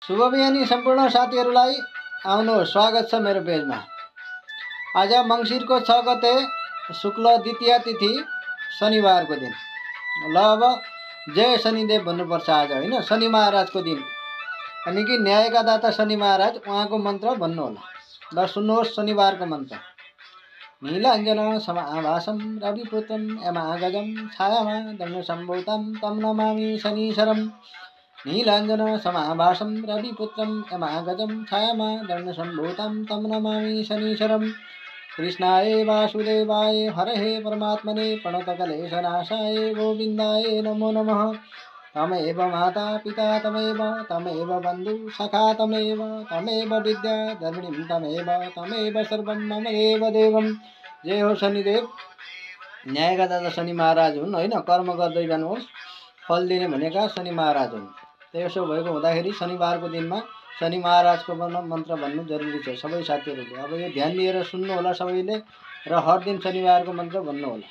शुभ बिहानी सम्पूर्ण साथीहरूलाई आउनुहोस्, स्वागत छ मेरो पेजमा। आज मङ्सिरको 6 गते शुक्ल द्वितीय तिथि शनिबारको दिन। ल अब जय शनिदेव भन्नुपर्छ आज, होइन? शनि महाराजको दिन, अनि कि न्यायका दाता शनि महाराज, उहाँको मन्त्र भन्नुहोला। ल सुन्नुहोस् शनिबारको मन्त्र। नीलाञ्जन समाभासं रविपुत्रं यमागजं छायामा दण्डसम्भूतं तं नमामि शनीश्वरम्। नीलाञ्जन समाभासं रविपुत्रं यमागजं छायामा दण्डसम्भूतं तं नमामि शनीश्वरम्। कृष्णाय वासुदेवाय हरहे परमात्मने प्रणतकलेशनाशाय गोविन्दाय नमो नमः। तमेव माता पिता तमेव बन्धु सखा तमेव विद्या धर्मिणीं तमेव सर्वं मम देवदेवम्। जय हो शनिदेव, न्यायका दाता शनि महाराज हुन्, होइन? कर्म गर्दै जानुहोस्, फल दिने भनेका शनि महाराज हुन्। त्यसो भएको हुँदाखेरि शनिबारको दिनमा शनि महाराजको मन्त्र भन्नु जरुरी छ सबै साथीहरूले। अब यो ध्यान दिएर सुन्नु होला सबैले, र हर दिन शनिबारको मन्त्र भन्नु होला।